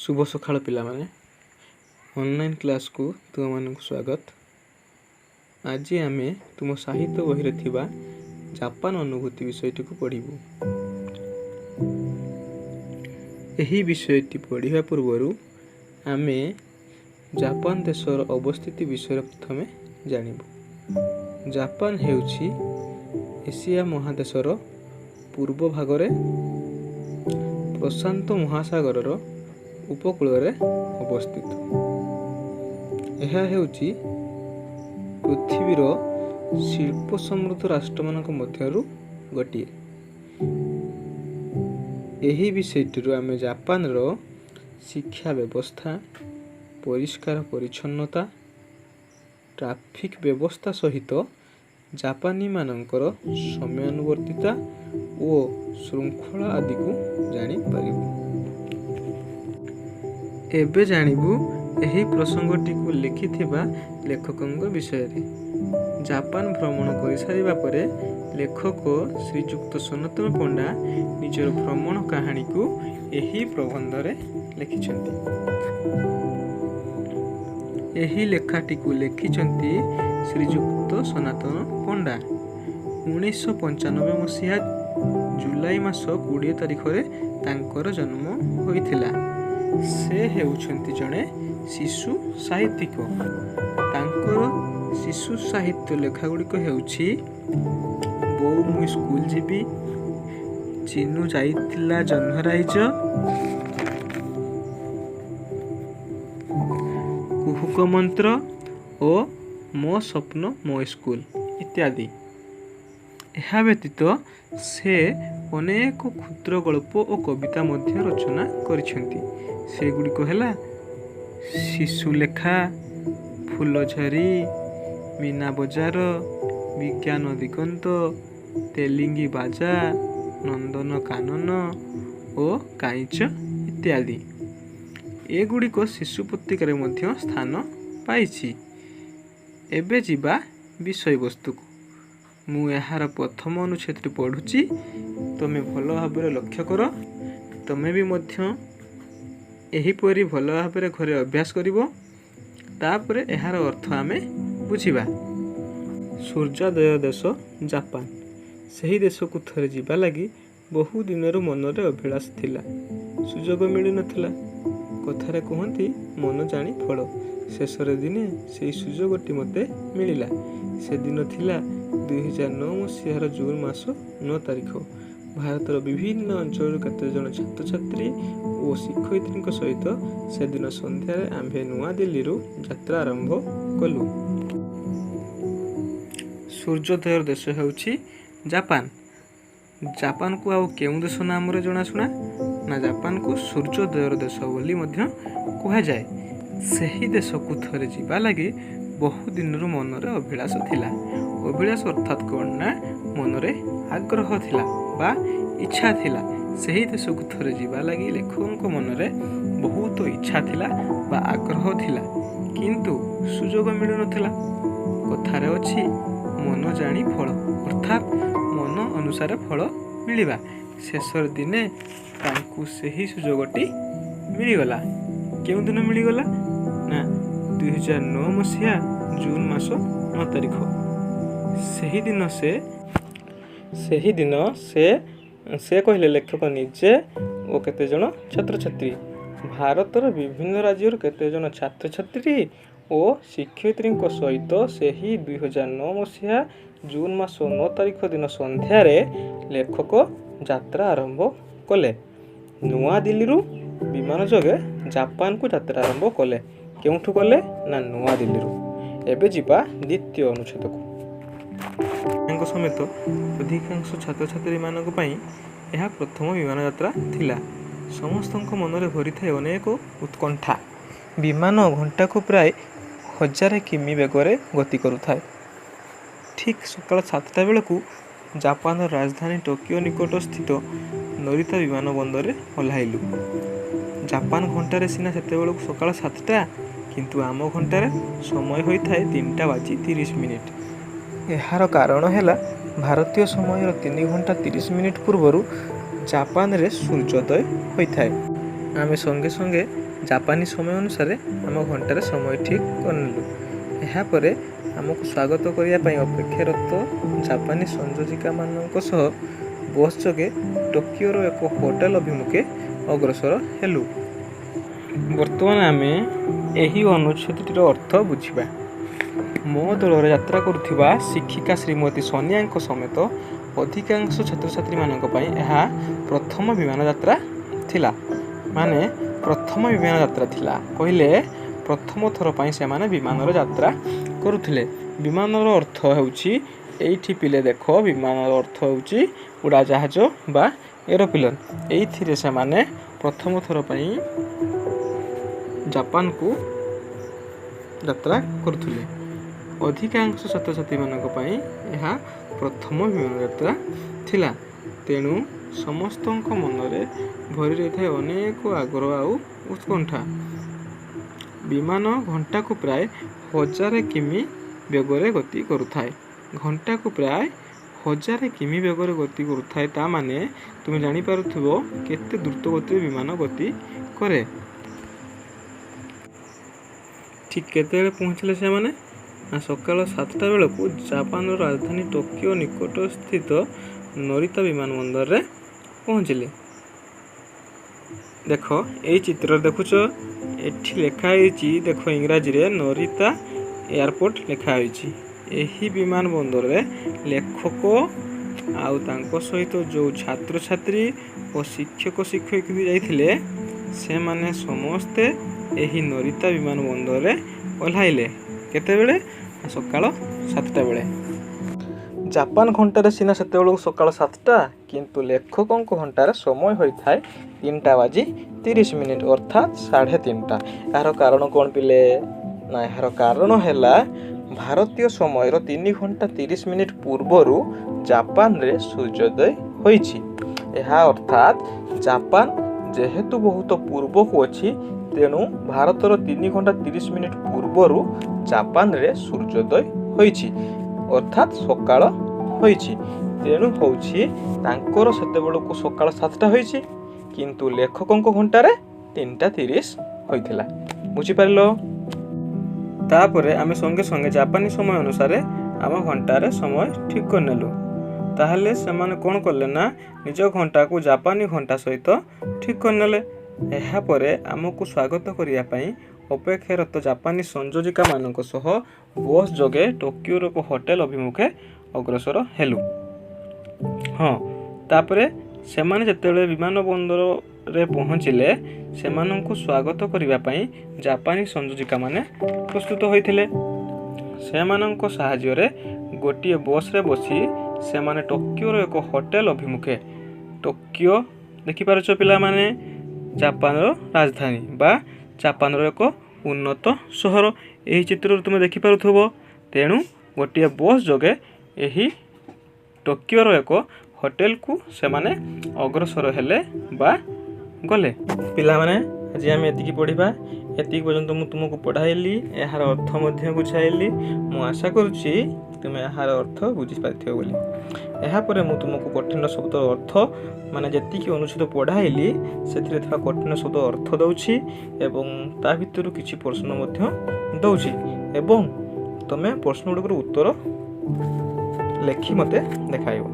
ଶୁଭ ସକାଳ ପିଲାମାନେ। ଅନଲାଇନ୍ କ୍ଲାସ୍କୁ ତୁମମାନଙ୍କୁ ସ୍ୱାଗତ। ଆଜି ଆମେ ତୁମ ସାହିତ୍ୟ ବହିରେ ଥିବା ଜାପାନ ଅନୁଭୂତି ବିଷୟଟିକୁ ପଢ଼ିବୁ। ଏହି ବିଷୟଟି ପଢ଼ିବା ପୂର୍ବରୁ ଆମେ ଜାପାନ ଦେଶର ଅବସ୍ଥିତି ବିଷୟରେ ପ୍ରଥମେ ଜାଣିବୁ। ଜାପାନ ହେଉଛି ଏସିଆ ମହାଦେଶର ପୂର୍ବ ଭାଗରେ ପ୍ରଶାନ୍ତ ମହାସାଗରର ଉପକୂଳରେ ଅବସ୍ଥିତ। ଏହା ହେଉଛି ପୃଥିବୀର ଶିଳ୍ପ ସମୃଦ୍ଧ ରାଷ୍ଟ୍ରମାନଙ୍କ ମଧ୍ୟରୁ ଗୋଟିଏ। ଏହି ବିଷୟଟିରୁ ଆମେ ଜାପାନର ଶିକ୍ଷା ବ୍ୟବସ୍ଥା, ପରିଷ୍କାର ପରିଚ୍ଛନ୍ନତା, ଟ୍ରାଫିକ୍ ବ୍ୟବସ୍ଥା ସହିତ ଜାପାନୀମାନଙ୍କର ସମୟାନୁବର୍ତ୍ତିତା ଓ ଶୃଙ୍ଖଳା ଆଦିକୁ ଜାଣିପାରିବୁ। ଏବେ ଜାଣିବୁ ଏହି ପ୍ରସଙ୍ଗଟିକୁ ଲେଖିଥିବା ଲେଖକଙ୍କ ବିଷୟରେ। ଜାପାନ ଭ୍ରମଣ କରିସାରିବା ପରେ ଲେଖକ ଶ୍ରୀଯୁକ୍ତ ସନାତନ ପଣ୍ଡା ନିଜର ଭ୍ରମଣ କାହାଣୀକୁ ଏହି ପ୍ରବନ୍ଧରେ ଲେଖିଛନ୍ତି। ଏହି ଲେଖାଟିକୁ ଲେଖିଛନ୍ତି ଶ୍ରୀଯୁକ୍ତ ସନାତନ ପଣ୍ଡା। 1995 ମସିହା ଜୁଲାଇ ମାସ 20 ତାରିଖରେ ତାଙ୍କର ଜନ୍ମ ହୋଇଥିଲା। ସେ ହେଉଛନ୍ତି ଜଣେ ଶିଶୁ ସାହିତ୍ୟିକ। ତାଙ୍କର ଶିଶୁ ସାହିତ୍ୟ ଲେଖାଗୁଡ଼ିକ ହେଉଛି ବୋଉ ମୁଁ ସ୍କୁଲ ଯିବି, ଚିନୁ ଯାଇଥିଲା ଜହ୍ନରାଇଜ, କୁହୁକ ମନ୍ତ୍ର ଓ ମୋ ସ୍ୱପ୍ନ ମୋ ସ୍କୁଲ ଇତ୍ୟାଦି। ଏହା ବ୍ୟତୀତ ସେ ଅନେକ କ୍ଷୁଦ୍ର ଗଳ୍ପ ଓ କବିତା ମଧ୍ୟ ରଚନା କରିଛନ୍ତି। ସେଗୁଡ଼ିକ ହେଲା ଶିଶୁଲେଖା, ଫୁଲଝରି, ମୀନା ବଜାର, ବିଜ୍ଞାନ ଦିଗନ୍ତ, ତେଲିଙ୍ଗି ବାଜା, ନନ୍ଦନକାନନ ଓ କାଇଁଚ ଇତ୍ୟାଦି। ଏଗୁଡ଼ିକ ଶିଶୁ ପତ୍ରିକାରେ ମଧ୍ୟ ସ୍ଥାନ ପାଇଛି। ଏବେ ଯିବା ବିଷୟବସ୍ତୁକୁ। ମୁଁ ଏହାର ପ୍ରଥମ ଅନୁଚ୍ଛେଦଟି ପଢ଼ୁଛି, ତୁମେ ଭଲ ଭାବରେ ଲକ୍ଷ୍ୟ କର। ତୁମେ ବି ମଧ୍ୟ ଏହିପରି ଭଲ ଭାବରେ ଘରେ ଅଭ୍ୟାସ କରିବ। ତାପରେ ଏହାର ଅର୍ଥ ଆମେ ବୁଝିବା। ସୂର୍ଯ୍ୟୋଦୟ ଦେଶ ଜାପାନ। ସେହି ଦେଶକୁ ଥରେ ଯିବା ଲାଗି ବହୁ ଦିନରୁ ମନରେ ଅଭିଳାଷ ଥିଲା, ସୁଯୋଗ ମିଳୁନଥିଲା। କଥାରେ କୁହନ୍ତି, ମନ ଜାଣି ଫଳ। ଶେଷରେ ଦିନେ ସେହି ସୁଯୋଗଟି ମୋତେ ମିଳିଲା। ସେଦିନ ଥିଲା 2009 ମସିହାର ଜୁନ୍ ମାସ 9 ତାରିଖ। ଭାରତର ବିଭିନ୍ନ ଅଞ୍ଚଳରୁ କେତେଜଣ ଛାତ୍ରଛାତ୍ରୀ ଓ ଶିକ୍ଷୟିତ୍ରୀଙ୍କ ସହିତ ସେଦିନ ସନ୍ଧ୍ୟାରେ ଆମ୍ଭେ ନୂଆଦିଲ୍ଲୀରୁ ଯାତ୍ରା ଆରମ୍ଭ କଲୁ। ସୂର୍ଯ୍ୟୋଦୟର ଦେଶ ହେଉଛି ଜାପାନ। ଜାପାନକୁ ଆଉ କେଉଁ ଦେଶ ନାମରେ ଜଣାଶୁଣା ନା, ଜାପାନକୁ ସୂର୍ଯ୍ୟୋଦୟର ଦେଶ ବୋଲି ମଧ୍ୟ କୁହାଯାଏ। ସେହି ଦେଶକୁ ଥରେ ଯିବା ଲାଗି ବହୁ ଦିନରୁ ମନରେ ଅଭିଳାଷ ଥିଲା। ଅଭିଳାଷ ଅର୍ଥାତ୍ କ'ଣ ନା, ମନରେ ଆଗ୍ରହ ଥିଲା ବା ଇଚ୍ଛା ଥିଲା। ସେହି ଦେଶକୁ ଥରେ ଯିବା ଲାଗି ଲେଖକଙ୍କ ମନରେ ବହୁତ ଇଚ୍ଛା ଥିଲା ବା ଆଗ୍ରହ ଥିଲା, କିନ୍ତୁ ସୁଯୋଗ ମିଳୁନଥିଲା। କଥାରେ ଅଛି, ମନ ଜାଣି ଫଳ, ଅର୍ଥାତ୍ ମନ ଅନୁସାରେ ଫଳ ମିଳିବା। ଶେଷରେ ଦିନେ ତାଙ୍କୁ ସେହି ସୁଯୋଗଟି ମିଳିଗଲା। କେଉଁ ଦିନ ମିଳିଗଲା ନା, 2009 ମସିହା ଜୁନ୍ ମାସ 9 ତାରିଖ। ସେହିଦିନ ସେ, ସେ କହିଲେ ଲେଖକ ନିଜେ ଓ କେତେଜଣ ଛାତ୍ରଛାତ୍ରୀ, ଭାରତର ବିଭିନ୍ନ ରାଜ୍ୟରୁ କେତେଜଣ ଛାତ୍ରଛାତ୍ରୀ ଓ ଶିକ୍ଷୟିତ୍ରୀଙ୍କ ସହିତ ସେହି 2009 ମସିହା ଜୁନ୍ ମାସ 9 ତାରିଖ ଦିନ ସନ୍ଧ୍ୟାରେ ଲେଖକ ଯାତ୍ରା ଆରମ୍ଭ କଲେ। ନୂଆଦିଲ୍ଲୀରୁ ବିମାନ ଯୋଗେ ଜାପାନକୁ ଯାତ୍ରା ଆରମ୍ଭ କଲେ। କେଉଁଠୁ କଲେ ନା, ନୂଆଦିଲ୍ଲୀରୁ। ଏବେ ଯିବା ଦ୍ୱିତୀୟ ଅନୁଚ୍ଛେଦକୁ। ଙ୍କ ସମେତ ଅଧିକାଂଶ ଛାତ୍ରଛାତ୍ରୀମାନଙ୍କ ପାଇଁ ଏହା ପ୍ରଥମ ବିମାନ ଯାତ୍ରା ଥିଲା। ସମସ୍ତଙ୍କ ମନରେ ଭରିଥାଏ ଅନେକ ଉତ୍କଣ୍ଠା। ବିମାନ ଘଣ୍ଟାକୁ ପ୍ରାୟ 1000 କିମି ବେଗରେ ଗତି କରୁଥାଏ। ଠିକ୍ ସକାଳ 7ଟା ବେଳକୁ ଜାପାନର ରାଜଧାନୀ ଟୋକିଓ ନିକଟସ୍ଥିତ ନରିତା ବିମାନ ବନ୍ଦରରେ ଓହ୍ଲାଇଲୁ। ଜାପାନ ଘଣ୍ଟାରେ ସିନା ସେତେବେଳକୁ ସକାଳ 7ଟା, କିନ୍ତୁ ଆମ ଘଣ୍ଟାରେ ସମୟ ହୋଇଥାଏ 3ଟା ବାଜି 30 ମିନିଟ୍। ଏହାର କାରଣ ହେଲା, ଭାରତୀୟ ସମୟର 3 ଘଣ୍ଟା 30 ମିନିଟ୍ ପୂର୍ବରୁ ଜାପାନରେ ସୂର୍ଯ୍ୟୋଦୟ ହୋଇଥାଏ। ଆମେ ସଙ୍ଗେ ସଙ୍ଗେ ଜାପାନୀ ସମୟ ଅନୁସାରେ ଆମ ଘଣ୍ଟାରେ ସମୟ ଠିକ୍ କରିନେଲୁ। ଏହାପରେ ଆମକୁ ସ୍ୱାଗତ କରିବା ପାଇଁ ଅପେକ୍ଷାରତ ଜାପାନୀ ସଂଯୋଜିକାମାନଙ୍କ ସହ ବସ୍ ଯୋଗେ ଟୋକିଓର ଏକ ହୋଟେଲ ଅଭିମୁଖେ ଅଗ୍ରସର ହେଲୁ। ବର୍ତ୍ତମାନ ଆମେ ଏହି ଅନୁଚ୍ଛେଦଟିର ଅର୍ଥ ବୁଝିବା। ମୋ ଦଳରେ ଯାତ୍ରା କରୁଥିବା ଶିକ୍ଷିକା ଶ୍ରୀମତୀ ସୋନିଆଙ୍କ ସମେତ ଅଧିକାଂଶ ଛାତ୍ରଛାତ୍ରୀମାନଙ୍କ ପାଇଁ ଏହା ପ୍ରଥମ ବିମାନ ଯାତ୍ରା ଥିଲା। ମାନେ ପ୍ରଥମ ବିମାନ ଯାତ୍ରା ଥିଲା କହିଲେ ପ୍ରଥମ ଥର ପାଇଁ ସେମାନେ ବିମାନରେ ଯାତ୍ରା କରୁଥିଲେ। ବିମାନର ଅର୍ଥ ହେଉଛି, ଏଇଠି ପିଲେ ଦେଖ, ବିମାନର ଅର୍ଥ ହେଉଛି ଉଡ଼ାଜାହାଜ ବା ଏରୋପ୍ଲେନ୍। ଏଇଥିରେ ସେମାନେ ପ୍ରଥମ ଥର ପାଇଁ ଜାପାନକୁ ଯାତ୍ରା କରୁଥିଲେ। ଅଧିକାଂଶ ଛାତ୍ରଛାତ୍ରୀମାନଙ୍କ ପାଇଁ ଏହା ପ୍ରଥମ ବିମାନ ଯାତ୍ରା ଥିଲା। ତେଣୁ ସମସ୍ତଙ୍କ ମନରେ ଭରି ରହିଥାଏ ଅନେକ ଆଗ୍ରହ ଆଉ ଉତ୍କଣ୍ଠା। ବିମାନ ଘଣ୍ଟାକୁ ପ୍ରାୟ 1000 କିମି ବେଗରେ ଗତି କରୁଥାଏ। ଘଣ୍ଟାକୁ ପ୍ରାୟ 1000 କିମି ବେଗରେ ଗତି କରୁଥାଏ, ତା ମାନେ ତୁମେ ଜାଣିପାରୁଥିବ କେତେ ଦ୍ରୁତ ଗତିରେ ବିମାନ ଗତି କରେ। ଠିକ୍ କେତେବେଳେ ପହଞ୍ଚିଲେ ସେମାନେ? ନା ସକାଳ 7ଟା ବେଳକୁ ଜାପାନର ରାଜଧାନୀ ଟୋକିଓ ନିକଟସ୍ଥିତ ନରିତା ବିମାନ ବନ୍ଦରରେ ପହଞ୍ଚିଲେ। ଦେଖ, ଏଇ ଚିତ୍ରରେ ଦେଖୁଛ, ଏଠି ଲେଖା ହେଇଛି, ଦେଖ, ଇଂରାଜୀରେ ନରିତା ଏୟାରପୋର୍ଟ ଲେଖା ହେଇଛି। ଏହି ବିମାନ ବନ୍ଦରରେ ଲେଖକ ଆଉ ତାଙ୍କ ସହିତ ଯେଉଁ ଛାତ୍ରଛାତ୍ରୀ ଓ ଶିକ୍ଷକ ଶିକ୍ଷୟିତ୍ରୀ ଯାଇଥିଲେ, ସେମାନେ ସମସ୍ତେ ଏହି ନରିତା ବିମାନ ବନ୍ଦରରେ ଓହ୍ଲାଇଲେ। କେତେବେଳେ? ସକାଳ 7ଟା ବେଳେ। ଜାପାନ ଘଣ୍ଟାରେ ସିନା ସେତେବେଳକୁ ସକାଳ 7ଟା, କିନ୍ତୁ ଲେଖକଙ୍କ ଘଣ୍ଟାରେ ସମୟ ହୋଇଥାଏ 3ଟା ବାଜି 30 ମିନିଟ୍, ଅର୍ଥାତ୍ 3:30। ଏହାର କାରଣ କ'ଣ ପିଲେ? ନା, ଏହାର କାରଣ ହେଲା ଭାରତୀୟ ସମୟର 3 ଘଣ୍ଟା 30 ମିନିଟ୍ ପୂର୍ବରୁ ଜାପାନରେ ସୂର୍ଯ୍ୟୋଦୟ ହୋଇଛି। ଏହା ଅର୍ଥାତ୍ ଜାପାନ ଯେହେତୁ ବହୁତ ପୂର୍ବକୁ ଅଛି, ତେଣୁ ଭାରତର 3 ଘଣ୍ଟା 30 ମିନିଟ୍ ପୂର୍ବରୁ ଜାପାନରେ ସୂର୍ଯ୍ୟୋଦୟ ହୋଇଛି, ଅର୍ଥାତ୍ ସକାଳ ହୋଇଛି। ତେଣୁ ହେଉଛି ତାଙ୍କର ସେତେବେଳକୁ ସକାଳ 7ଟା ହୋଇଛି, କିନ୍ତୁ ଲେଖକଙ୍କ ଘଣ୍ଟାରେ 3ଟା 30 ହୋଇଥିଲା। ବୁଝିପାରିଲ? ତାପରେ ଆମେ ସଙ୍ଗେ ସଙ୍ଗେ ଜାପାନୀ ସମୟ ଅନୁସାରେ ଆମ ଘଣ୍ଟାରେ ସମୟ ଠିକ୍ କରିନେଲୁ। ତାହେଲେ ସେମାନେ କ'ଣ କଲେ? ନା, ନିଜ ଘଣ୍ଟାକୁ ଜାପାନୀ ଘଣ୍ଟା ସହିତ ଠିକ୍ କରିନେଲେ। ଏହାପରେ ଆମକୁ ସ୍ୱାଗତ କରିବା ପାଇଁ ଅପେକ୍ଷାରତ ଜାପାନୀ ସଂଯୋଜିକାମାନଙ୍କ ସହ ବସ୍ ଯୋଗେ ଟୋକିଓର ଏକ ହୋଟେଲ ଅଭିମୁଖେ ଅଗ୍ରସର ହେଲୁ। ହଁ, ତାପରେ ସେମାନେ ଯେତେବେଳେ ବିମାନ ବନ୍ଦରରେ ପହଞ୍ଚିଲେ, ସେମାନଙ୍କୁ ସ୍ୱାଗତ କରିବା ପାଇଁ ଜାପାନୀ ସଂଯୋଜିକାମାନେ ପ୍ରସ୍ତୁତ ହୋଇଥିଲେ। ସେମାନଙ୍କ ସାହାଯ୍ୟରେ ଗୋଟିଏ ବସ୍ରେ ବସି ସେମାନେ ଟୋକିଓର ଏକ ହୋଟେଲ ଅଭିମୁଖେ। ଟୋକିଓ ଦେଖିପାରୁଛ ପିଲାମାନେ, ଜାପାନର ରାଜଧାନୀ ବା ଜାପାନର ଏକ ଉନ୍ନତ ସହର, ଏହି ଚିତ୍ରରୁ ତୁମେ ଦେଖିପାରୁଥିବ। ତେଣୁ ଗୋଟିଏ ବସ୍ ଯୋଗେ ଏହି ଟୋକିଓର ଏକ ହୋଟେଲକୁ ସେମାନେ ଅଗ୍ରସର ହେଲେ ବା ଗଲେ। ପିଲାମାନେ, ଆଜି ଆମେ ଏତିକି ପଢ଼ିବା। ଏତିକି ପର୍ଯ୍ୟନ୍ତ ମୁଁ ତୁମକୁ ପଢ଼ାଇଲି, ଏହାର ଅର୍ଥ ମଧ୍ୟ ବୁଝାଇଲି। ମୁଁ ଆଶା କରୁଛି ତୁମେ ଏହାର ଅର୍ଥ ବୁଝିପାରିଥିବ ବୋଲି। ଏହାପରେ ମୁଁ ତୁମକୁ କଠିନ ଶବ୍ଦ ଅର୍ଥ, ମାନେ ଯେତିକି ଅନୁଚ୍ଛେଦ ପଢ଼ାଇଲି ସେଥିରେ ଥିବା କଠିନ ଶବ୍ଦ ଅର୍ଥ ଦେଉଛି ଏବଂ ତା ଭିତରୁ କିଛି ପ୍ରଶ୍ନ ମଧ୍ୟ ଦେଉଛି ଏବଂ ତୁମେ ପ୍ରଶ୍ନ ଗୁଡ଼ିକର ଉତ୍ତର ଲେଖି ମୋତେ ଦେଖାଇବ।